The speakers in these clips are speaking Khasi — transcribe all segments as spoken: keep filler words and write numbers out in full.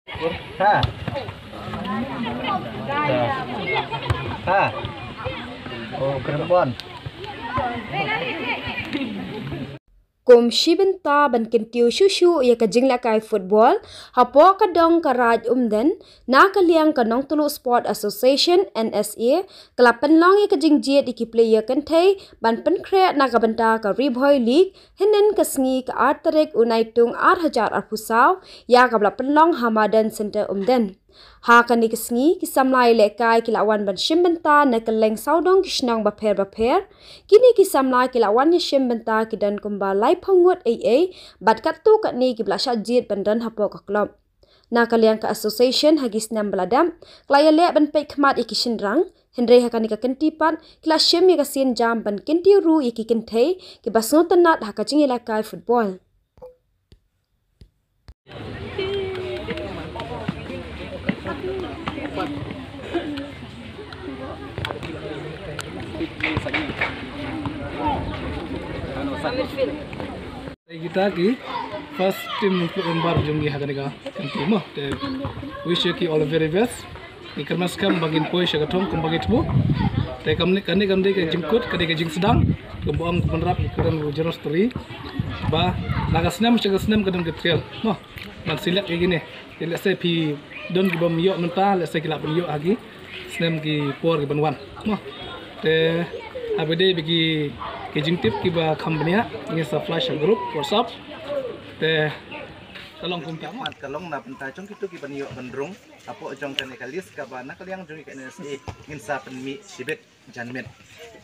Ha. Ha. Oh, kren bon. Kum shi bynta ban kyntiew shuh shuh ïa ka jinglehkai football hapoh ka dong ka raid Umden, na ka liang ka Nongtluh Sport Association, N S A, ka la pynlong ïa ka jingjied ïa ki player kynthei ban pynkhreh na ka bynta ka Ri Bhoi League, hynnin ka sngi ka ar tarik u Naitung ar hajar arphew saw, ïa kaba la pynlong ha Madan Centre Umden. Ha kane ka sngi, ki samla ïalehkai ki la wan ban shim bynta na kylleng sawdong ki shnong bapher bapher. Kine ki samla ki la wan ïashim bynta ki don kumba laiphew ngut ei ei, bad katto katne kiba la shah jied ban don hapoh ka club. Na ka liang ka association ha ki snem ba la dep, ka la ïaleh ban peit khmat ïa ki shynrang, hynrei ha kane ka kynti pat, ki la shim ïa ka sienjam ban kyntiew ruh ïa ki kynthei kiba sngewtynnat ha ka jingïalehkai football. Kita ki first team member jong ngi ha kane ka team mo. Te wish you ki all the very best. Ngi kyrmen skhem ba ngin poi sha ka thong kumba ngi thmu. Te kam ni kane kam dei ka jingkut, ka dei ka jingsdang. Kumba ong kumba rap ka dang jero story. Ba na ka snem sha ka snem ka dang ka trial. Mo. Ban select ïa kine. Te lehse phi don ki bym ïoh mynta, lehse ki lah ban ïoh ha ki snem ki por ki ban wan. Mo. Te haba dei ba ki ki jingtip kiba kham bniah ngin sa flash ha group WhatsApp. Te ka long kumta mo. Ka long na bynta jong kito ki ban ïoh ban rung. Hapoh jong kane ka list kaba na ka liang jong ka N S A ngin sa pynmih shibit janmiet.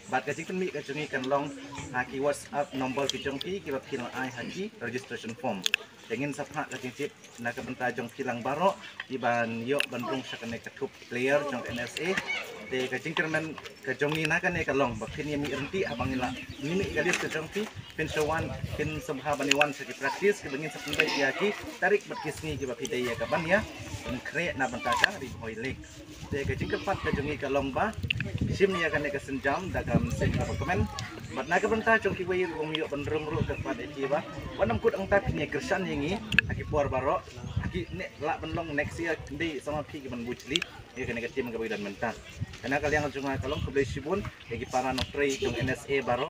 Bad ka jingpynmih ka jong ngi kan long ha ki WhatsApp number ki jong phi kiba phi la ai ha ki registration form. Te ngin sa phah ka jingtip na ka bynta jong phi lang baroh kiban ïoh ban rung sha kane ka thup player jong ka N S A. Te ka jingkyrmen ka jong ngi na kane ka long ba phin ïa mih ryntih haba ngi la mih ka list ka jong phi, phin sa wan, phin sa bha ban ïa wan sha ki practice kiba ngin sa pynbeit ïa ki tarik bad ki sngi kiba phi dei ïa ka ban ïa pynkhreh na bynta ka Ri Bhoi League. Te ka jingkyrpad ka jong ngi ka long ba shim ïa kane ka sienjam da ka mynsiem kaba kmen. Bad na ka bynta jong kiwei ruh bym ïoh ban rung ruh, kyrpad ïa ki ba wat nym kut hangta, phin ïa kyrshan ïa ngi ha ki por baroh. Ha kine lah ban long next year, dei sa ma phi kiban bujli ïa kane ka team kaba ngi don mynta. Kane ka liang jong nga ka long khublei shibun ïa ki para nongtrei jong N S A baroh.